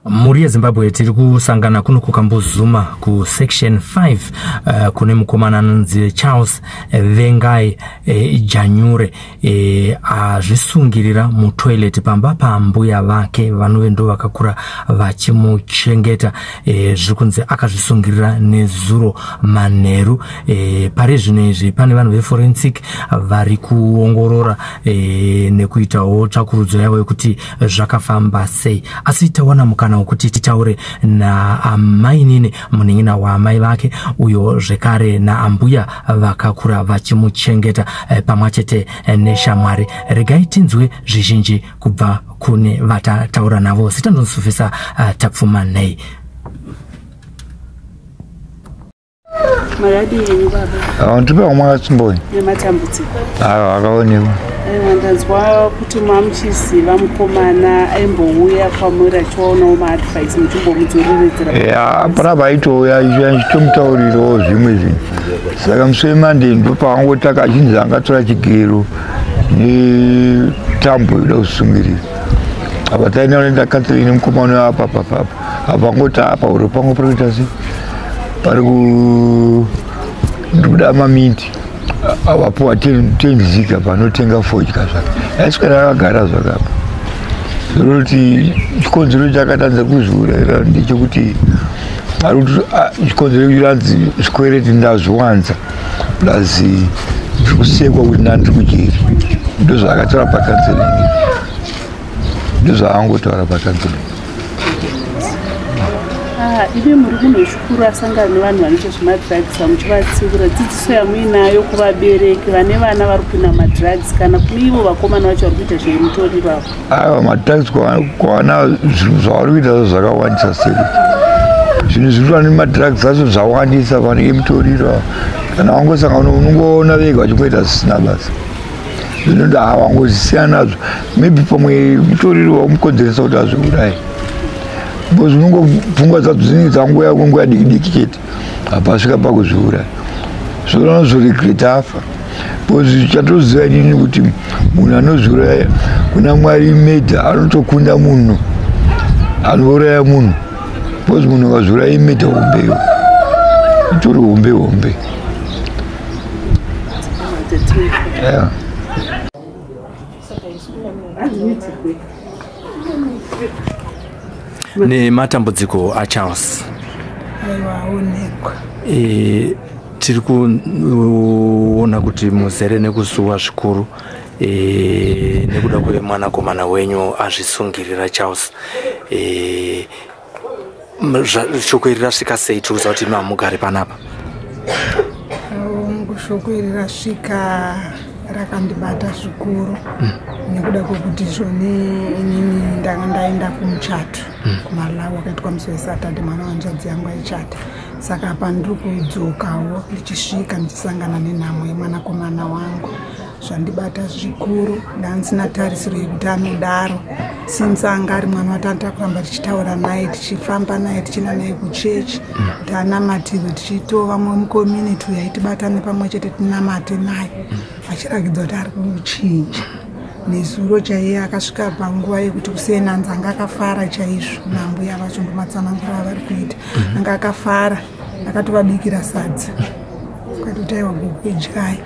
Mhuri yeZimbabwe, tiri kusangana kuno kuKambuzuma kuSection 5, kune mukomana anonzi Charles Vengai Janyure, azvisungirira mutoilet pamba pambuya vake vanove ndo vakakura vachimuchengeta. Zviri kunzi akazvisungirira nezuro manheru. Pari zvino izvi pane vanhu veforensic vari kuongorora nekuitawo tsvakurudzo yavo yekuti zvakafamba sei, asi tawana mukana wekuti titaure naamainini, munin'ina waamai vake uyo, zvekare naambuya vakakura vachimuchengeta, pamwe chete neshamwari. Regai tinzwe zvizhinji kubva kune vatataura navo. Zita ndonzi Tapfuma Nei. Makadii henyu, baba? Ndipe mwakatsimboni. Nematambudziko. Aiwa, akaonekwa. Aiwa, ndanzwa kuti mamuchiziva mukomana aimbouya kwamuri achiwaonawo maadvice, muchimbomudzoreredzera. Ya, panapa aitouya achitomutaurirawo zvimwe zvinhu. Saka musi weMonday ndopaangotaka achinzi angatora chigero netambo yoda kusungirira. Apa tainaenda counselling nemukomana apa apa apa apa, angoti apa uro pangu pari kuita sei, pari ku ndikuda maminti awapuwa 10 zig panotenga fodya zvake, aiswera akagara zvakapa. Zvinoti chikonzero chakatanza kuzviurayira ndechekuti ari kuti chikonzero chiranzi zvikwereti ndazviwanza, plus ndiri kusekwa kuti ndandiri kujeri. Ndozvaakataura pacounselling, ndozvaangotaura pacounselling. Ah, imi muri munhu wechikuru asangana nevanhu vanoita zvemadrugs, muchivatsiura, dzidziso yamuinayo kuvabereki vane vana vari kupinda madrugs, kana kune ivo vakomana vacho vari kuita zvemutoriro avo? Aiwa, madrugs kwaana zvinhu zvavari kuita zvo zvakawandisa sei. Zvinhu zviri kuitwa nemadrugs acho zvawandisa pane mutoriro. Kana wangosangana, unongoona vega vachingoita zvisina basa. Zvinoda wangozvisiyana nazvo. Maybe pamwe mutoriro wamukonzeresa kuti azviurayi, because unongo pfungwa dzadzo dzinenge dzangoya kwenguva diki diki chete, hapasvika pakuzviuraya, zvonanozoregreta afa. Because chatoziva inini kuti munhu anozviuraya kuna Mwari murder, anotokunda munhu anouraya munhu, because munhu akazviuraya imurder hombeyo, itori hombe hombe. Yeah. Handinyudzirwe. Nematambudziko aCharles. Aiwa, aonekwa. Tiri kuona kuti muzere nekusuwa zvikuru nekuda kwemwanakomana wenyu azvisungirira, Charles. Shoko iri rasvika sei? Tiri kuziva kuti imi hamugari panapa. Shoko iri rasvika rakandibata zvikuru, nekuda kwekuti zvoni inini ndanga ndaenda kumuchato kuMalawi wakaitwa musi weSaturday, mwana wanzvadzi yangu aichata. Saka apa ndiri kudzokawo, ndichisvika ndichisangana nenhamo yemwanakomana wangu. Zvandibata zvikuru. Ndandisina tarisiro yekuti anodaro, since anga ari mwana watanga kuramba tichitaura naye, tichifamba naye, tichienda naye kuchechi kuti anamatirwe, tichitova mucommunity uyo aitibatane pamwe chete tinamate naye, achirakidza kuti ari kuchinja. Nezuro chaiye akasvika panguva yekuti kusenanzi anga akafara chaizvo nambuya vacho, ndomatsananguro avari kuita. Anga akafara, akatovabikira sadza, akatoti, "Aiwa gogo, idyai."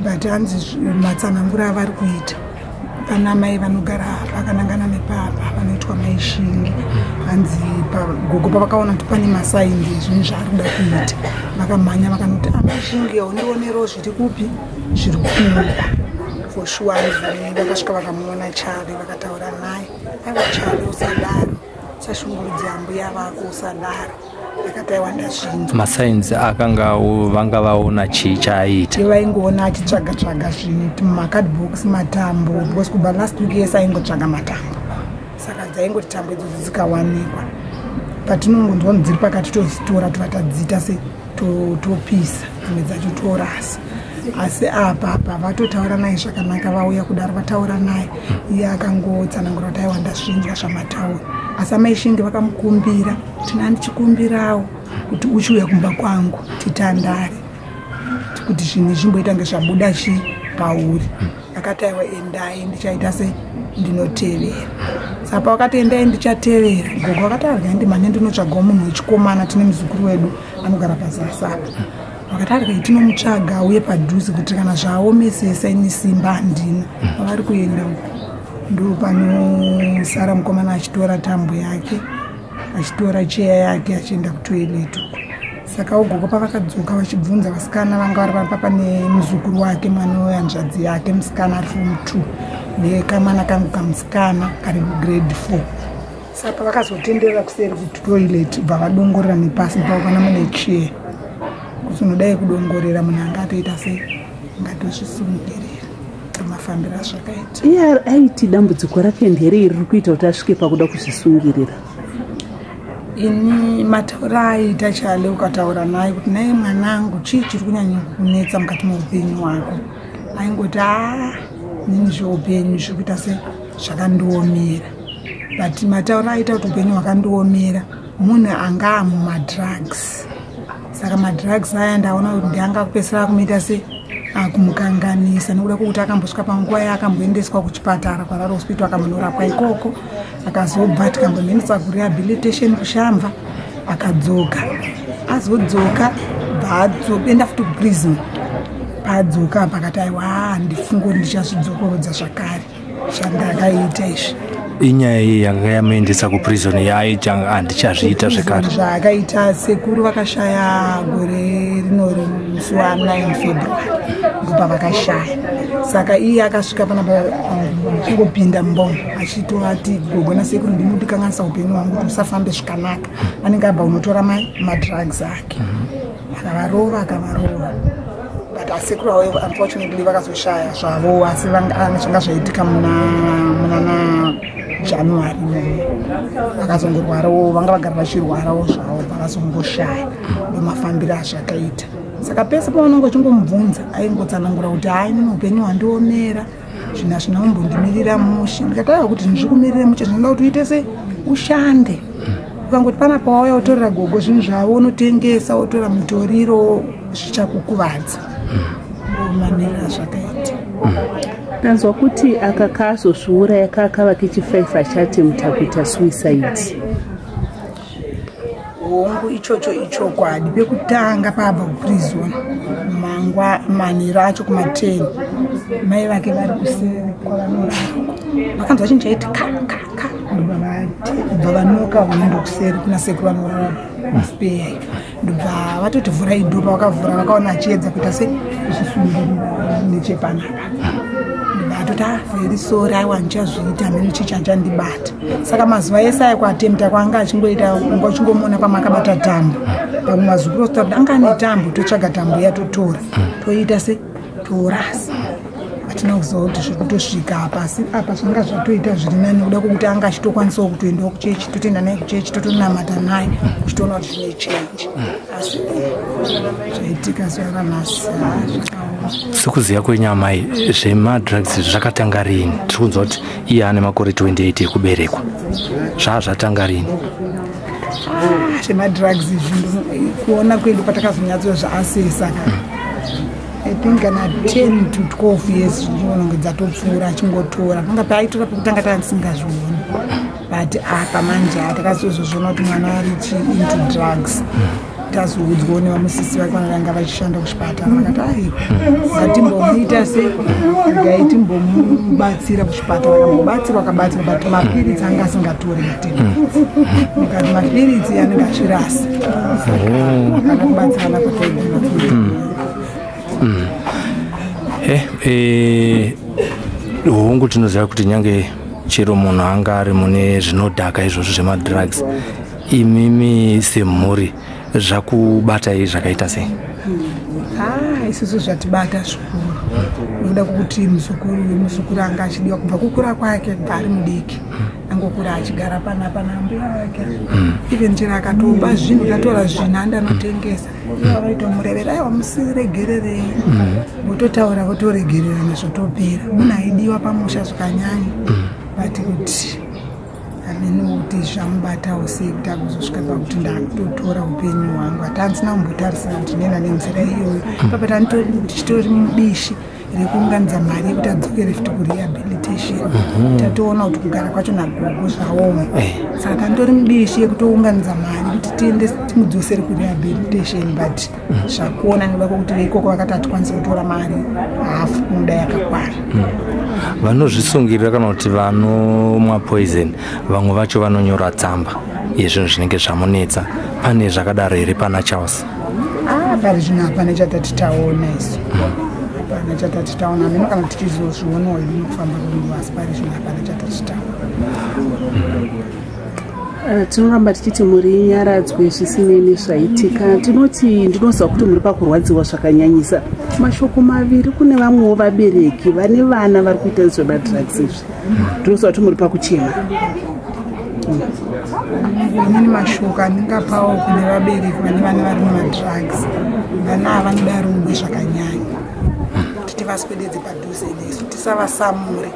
But hanzi matsananguro avari kuita, pana mai vanogara pakanangana nepapa vanoitwa Maishingi. Hanzi gogo pavakaona kuti pane masigns ezvinhu zvaari kuda kuita, vakamhanya vakanoti, "Amaishingi, haundionerowo zviri kupi, zviri kuuya?" For sure, hanzi vakasvika vakamuona Chari, vakataura naye, "Aiwa Chari, usadaro, usashungurudza ambuya vako, usadaro." Akati, "Aiwa, ndazvinzwa." Masigns akanga vanga vaona chii chaaiita? Vaingoona achitsvaga tsvaga zvinhu mumacardbox, matambo, because kubva last week yese aingotsvaga matambo. Saka dzaingoti tambo idzodzo dzikawanikwa, patinongonzwa kuti dziri pakati, tozitora, tova tadziita se topisa, dzimwe dzacho torasa. Asi apa apa vatotaura naye zvakanaka, vauya kudaro vataura naye, iye akangotsanangura kuti, "Aiwa, ndazvinzwa zvamataura." Asi amaishingi vakamukumbira kuti, "Nandichikumbirawo kuti uchiuya kumba kwangu titandare, kuti zvinhu zvimboita kunge zvabuda chi pauri." Akati, "Aiwa, endai, ndichaita se ndinotevera." Saka pavakati endai ndichatevera, gogo vakati arya ndimhanye ndinotsvagawo munhu wechikomana, tine muzukuru wedu anogara pazasi apa. Vakati arya tinomutsvaga uye padhuze kuti kana zvaomesesa ini simba handina. Pavari kuenda uko ndopanosara mukomana achitora tambo yake, achitora cheya yake achienda kutoilet uko. Saka ugogo pavakadzoka vachibvunza vasikana vanga vari papa pane muzukuru wake, mwana wehanzvadzi yake musikana ari form 2 nekamwana kangu kamusikana kari kugrade 4. Saka vakazotenderera kuseri kutoilet bva vadongorera nepasi pavakana mune cheya, kuti unodai kudongorera munhu anga atoita sei, angatozvisungirira. Mafambiro azvakaita. Iye aiti dambudziko rake ndere riri kuita kuti asvike pakuda kuzvisungirira. Ini mataura aiita Chale, ukataura naye kuti naye mwanangu chii chiri kunyanya kunetsa mukati meupenyu hwako, aingoti aa nini zveupenyu zviri kuita se zvakandiomera. But mataura aita kuti upenyu hwakandiomera, munhu anga amumadrugs. Saka madrugs aya ndaona kuti ndianga kupesera kumuita se akumukanganisa, nekuda kwokuti akambosvika panguva yaakamboendeswa kuchipatara kwaRaro Hospital, akambonorapwa ikoko, akazobva tikambomuendesa kurehabilitation kuShamva, akadzoka. Azodzoka bva futi kuprison. Paadzoka pakati aiwa handifungi kuti ndichazvidzokorodza zvakare zvandakaita izvi. Inyaya iyi yanga yamuendesa kuprison yaaita handichazviita zvekare. Zvaakaita, sekuru vakashaya gore rinori musi wa9 February, ndopavakashaya. Saka iye akasvika panapa achingopinda mumba achitovati gogo nasekuru ndinodikanganisa upenyu hwangu kuti usafambe zvakanaka. Anenge abva unotora madrugs ake, akavarova akavarova. But asekuru avo unfortunately vakazoshaya zvavo, asi zvanga zvaitika munana January imomo. Vakazongorwarawo, vanga vagara vachirwarawo zvavo, vakazongoshaya. Ndomafambiro azvakaita. Saka pese paunonge uchingomubvunza aingotsanangura kuti hai nini upenyu hwandiomera, zvinhu hazvina kumbondimirira mushe. Ndikati aiwa, kuti zvinhu zvikumirire mushe zvinoda kuti uite sei, ushande. Ukangoti panapa wauya utorera gogo zvinhu zvavo unotengesa, wotora mutoriro, zvichakukuvadza. Mamiriro azvakaita. Tanzwa kuti aka kaazozviuraya kakava kechi5 achiatempta kuita suicide. Hongu, ichocho ichokwadi. Pekutanga paabva kuprison mangwa manheru acho kuma10, mai vake vari kuseri kwavanorara, vakanzwa chinhu chaiti ka ka ka, ndobva vanoka hwindo kuseri kuna sekuru vanorara spare, ndobva vatoti vhurai door. Pavakavhura vakaona achiedza kuita se kuzvisungirira nechepanapa, ndobva atoti ah, very sorry, aiwa ndichazviita mheno chii chanchandibata. Saka mazuva ese aya kuatempta kwaanga achingoita, unga uchingomuona pamwe akabata tambo, pamwe mazukuru osita kuti anga ane tambo, totsvaga tambo iya totora toita se torasa. Hatina kuziva kuti zviri kutosvika apa, asi apa zvanga zvatoita zviri nani nekuda kwokuti anga achitokwanisawo kutoendawo kuchechi, totoenda naye kuchechi, totonamata naye, uchitoona kuti zvine change. Asi zvaitika zuva ranhasi zvakaoma. Sekuziva kwenyu amai, zvemadrugs zvakatanga rini? Tiri kunzwa kuti iye ane makore 28 ekuberekwa. Zvaa zvatanga rini? Ah, zvemadrugs izvi, kuona kwedu patakazonyatsozvaasesa ka, I think kana 10 to 12 years zvichiona kunge dzatopfuura achingotora. Panga paaitora pekutanga tanga tisingazvioni, but apa manje takazozozviona kuti mwana ari into drugs tazoudzwawo nevamusisi vake vananga vachishanda kuchipatara. Vakati aiwa, ngatimbomuita se gai timbomubatsira kuchipatara. Akambobatsirwa, akabatsirwa, but mapiritsi anga asingatori matablets, mukati mapiritsi anenge achirasa. Kana kubatsirana kwataigona. Hongu, tinoziva kuti nyange chero munhu anga ari mune zvinodhaka izvozvo zvemadrugs, imimi semhuri zvakubatai zvakaita sei? Ah, isusu zvatibata zvikuru nokuda kwokuti muzukuru anga achidiwa kubva kukura kwake, kubva ari mudiki, angokura achigara panapa nambuya vake. Even chero akatoba zvinhu, tatora zvinhu andi anotengesa, iva vaitomurevera, aiwa musiregererei, vototaura votoregererana, zvotopera. Munhu aidiwa pamusha zvakanyanya, but kuti hamene kuti zvamubatawo sei kuti agozosvika pakuti ndakutotora upenyu hwangu. Hatanzina kumbotarisira kuti ndinoenda nenzira iyoyo. Papa tichitori mubishi rekuunganidza mari yekuti adzokere futi kurehabilitation. kurehabilitation. Tatoona kuti kugara kwacho nagogo zvaoma, saka tandori mubishi yekutounganidza mari kuti tiende timudzosere kurehabilitation, but zvakuona nekuda kwekuti veikoko vakati hatikwanisi kutora mari hafu, kunoda yakakwana. Vanozvisungirira kana kuti vanomwa poison, vamwe vacho vanonyora tsamba yezvinhu zvinenge zvamunetsa. Pane zvakadaro here pana Charles? Pari zvino hapana chatati taona isu, hapana chatati taona. Hameno kana tichizozvionawo ini nekufamba kwenguva, asi pari zvino hapana chatati taona. Tinoramba tichiti muri inyaradzwe zvisinei nezvaitika. Tinoti ndinoziva kuti muri pakurwadziwa zvakanyanyisa. Mashoko maviri kune vamwewo vabereki vane vana vari kuita zvemadrugs izvi. Ndinoziva kuti muri pakuchema. Inini mashoko andingapawo kune vabereki vane vana vari mumadrugs, vana ava vanoda rudo zvakanyanya, kuti tivaswededze padhuze nesu, tisavasamure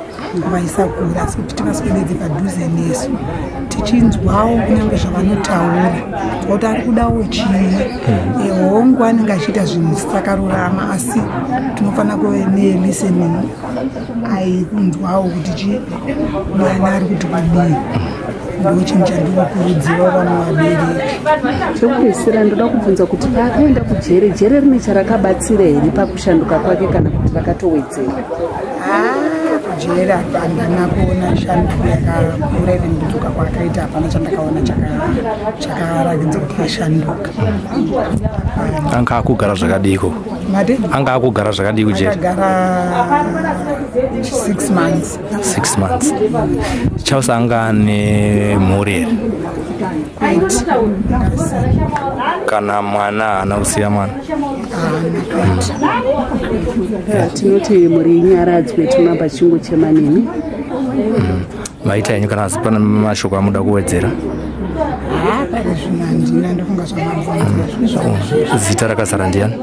kuvaisa kure, asi kuti tivaswededze padhuze nesu, tichinzwawo kunyange zvavanotaura kuti ari kudawo chii. Hongu, anenge achiita zvinhu zvisakarurama, asi tinofanira kuve nelistening aikunzwawo kuti chi mwana ari kuti kudii. Ndo chinhu chandinokurudzira vamwe vabereki. Chekupedzisira, ndoda kubvunza kuti paakaenda kujere, jere rine charakabatsira here pakushanduka kwake kana kuti rakatowedzera? Kujere handina kuona shanduko yakakura. Even kudzoka kwaakaita hapana chandakaona chakaratidza kuti ashanduka. Anga akugara zvakadiko? Mati? Anga akugara zvakadii kujere? Akagara 6 months. 6 months. Charles anga ane mhuri here? Kwete. Kana mwana? Haana kusiya mwana? Haana, kwete. Tinoti mhuri inyaradzwe, tinoramba tichingochema nemi. Maita henyu. Kana asi pane mashoko amuda kuwedzera? Pari zvino handina, ndofunga zvamabvunza. Zita rakazara ndiani?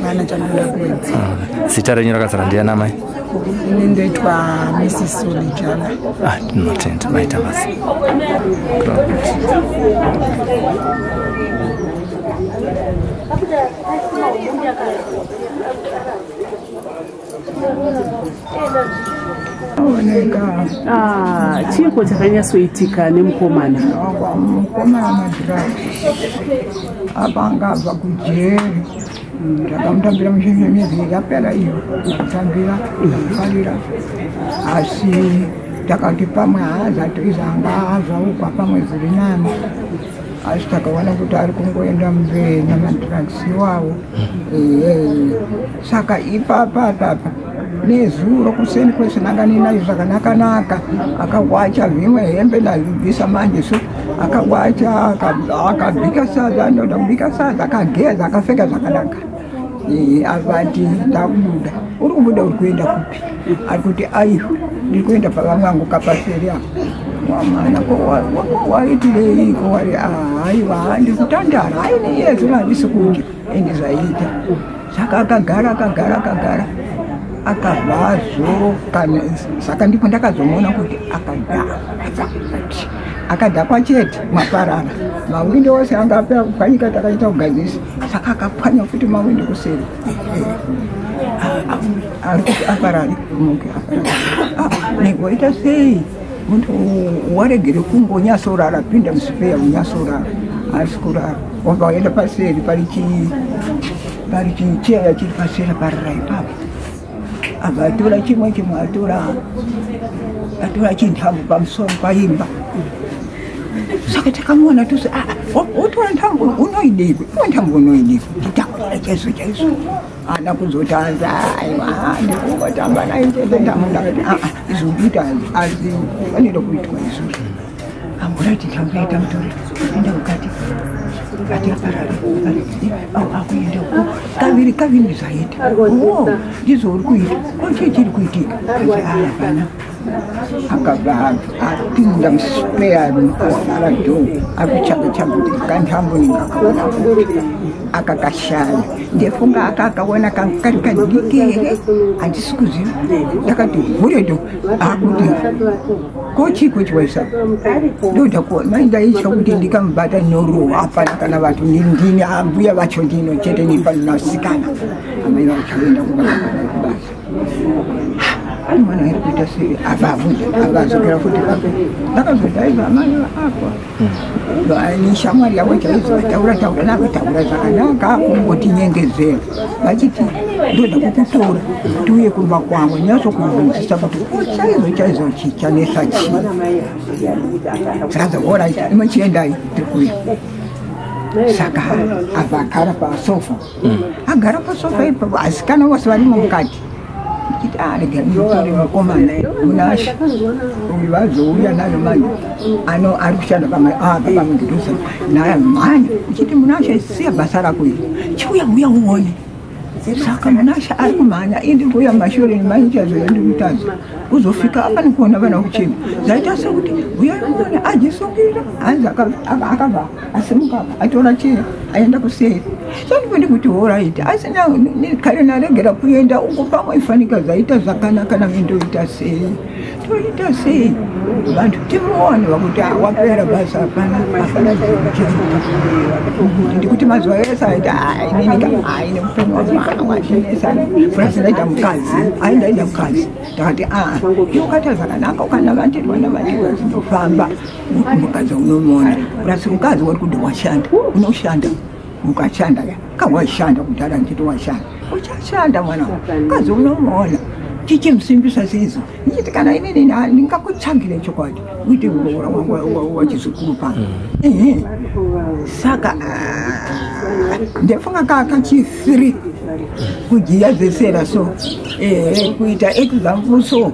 Hapana chandinoda kuwedzera. Zita renyu rakazara ndiani, amai? Ini ndoitwa Mrs Solijana. Ah, tinotenda, maita basa. Oneka. Ah, chiiko chakanyatsoitika nemukomana? Mukomana madrugs apa anga abva kujeri. Takamutambira mushemezi yapera iyo, takutambira, takufarira, asi takati pamwe haazati anga azaukwa, pamwe zviri nani, asi takaona kuti ari kungoenda mberi namadrugs iwawo. Ehe, saka ipapa apapa nezuro kuseni kwese ndanga ninayo zvakanaka-naka, akawacha zvimwe hembe ndazvibvisa manje so, akawacha, akabika sadza, anoda kubika sadza, akageza, akapfeka zvakanaka. Akati ndakubuda. Uri kubuda, uri kuenda kupi? Ari kuti aiwa, ndiri kuenda pavamwangu kapaseri apo. Wamwana, ko waitireiko? Wari aiwa, ndiri kutandara. Aine iye handisi kudya ende zvaita. Saka akagara, akagara, akagara, akabva azoka. Saka ndipo ndakazomuona kuti akadhakwa, akadhakwa chete, maparara mawindo ose anga apera kupwanyika, takaita kugadzirisa, saka akapwanya futi mawindo kuseri. Ari kuti aparari muke, aparari negoita sei? Muntu waregere kungonyatsorara, pinda musipeya unyasorara, asi kurara wabva waenda paseri, pari chicheya chiri paseri, parara ipapo. Abva atora chimwe chimwe, atora chintambo pamusoro paimba. Saka takamuona tose, otora ntambo unoidiko? Iwe ntambo unoidiko? Chitakurira chaizvo chaizvo ana kuzoti anzi aiwa, ndikungotamba nayo chete ntambo. Ndakati izvo kuita hazifanire kuitwa izvozvo. Amborati ntambo yaitamutorera, enda mukati, ati aparare akuenda uko kaviri kaviri zvaita o, ndizvo uri kuita ko, chii chiri kuitika? Hapana. Akabva apinda muspare, avhara door, akutsvaga tsvaga kuti kantambo ningakaona kuti akakashaya. Ndefunga akakaona kari kadiki here, handisi kuziva. Ndakati vhure door, akuti ko chiko chiwaisa ndoda kuona. Mai, ndaitya kuti ndikamubata norohwa. Hapana kana vanhu, ndini ambuya vacho ndino chete nepanonasikana amai vachaenda kubasa. Ari mwana iri kuita sei avavhunza avazokera futi pape ndakazodaiva amai apa nishamwari yavo chaidzo vataura taura navo taura zvakanaka kungotinyengezera vachiti ndoda kukutora tiuye kumba kwangu nyatsokubvunzisa kuti chaizvo chaizvo chichanetsa chii. Saka horaiti imochiendai tiri kuuya. Saka abva agara pasofa agara pasofa ipapo asikana vose varimo mukati ndichiti rega nditore mukomana Munashe uyu vazouya nayo manje ano ari kushanda pamagidhusa naye mhanya ndichiti Munashe siya basa rako iri chiuya uya uone. Saka Munashe ari kumhanya indi kuuya mashure nemaichazo yandikutadza kuzofika apa nikuona vana kuchema zvaita sekuti uyai muone ajisungirira hanzi akabva asimuka atora cheya aenda kuseri. Sandipo ndikuti horaiti asi kare naregera kuenda uko pamwe ifanika zvaita zvakanaka nami ndoita sei toita sei vantu timuone vakuti wapera basa hapana hapana zvekuchengeta ndikuti mazuva ese aita ininika aine mupenyu wachinesa furasi ndaita mukadzi ai ndaita mukadzi ndakati iwe ukaita zvakanaka ukanavatirwa navatirwa zvinofamba mukadzi unomuona furasi mukadzi wari kuti washanda unoshanda ukashanda kawashanda kudhara ndichiti washanda uchashanda mwana mukadzi unomuona chichimusimbisa seizvo ndichiti kana inini ndingakutsvagire chokwadi uite muroora wangu wachizukuru pano. Saka ndefunga kakachi3 kujiya zvesera so kuita example so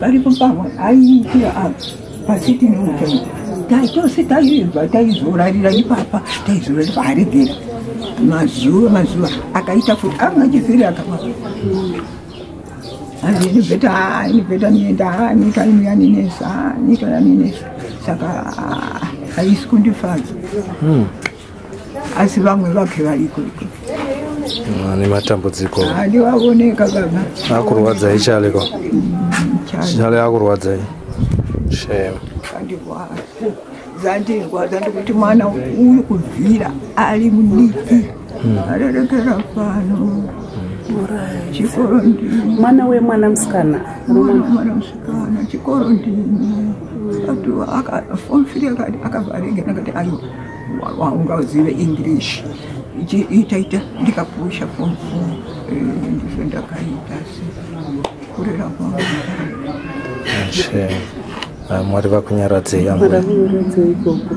paripo pamwe aiitira apa pasiti neupenyu taitose taibva taizorarira ipapa taizorarira aregera mazuva mazuva akaita futi anga chifiri akapa hanzi inibheta inibheta nienda nyika ino yaninesa nyika yaninesa saka haisi kundifadza asi vamwe vake variko iko nematambudziko handivaoneka baba akurwadzai chaliko chale akurwadzai shame andirwadza zandirwadza ndikuti mwana uyu kubvira ari mudiki arerekera pano chikoro ndini mwana wemwana musikana mwana musikana chikoro ndini form 3 akabva aregera akati aiwa waungazive English itaita ndikapusha form 4 ndizvo ndakaita si kurera kwangu. Shame. Mwari vakunyaradzei Mwari vakunyaradzei ikoko.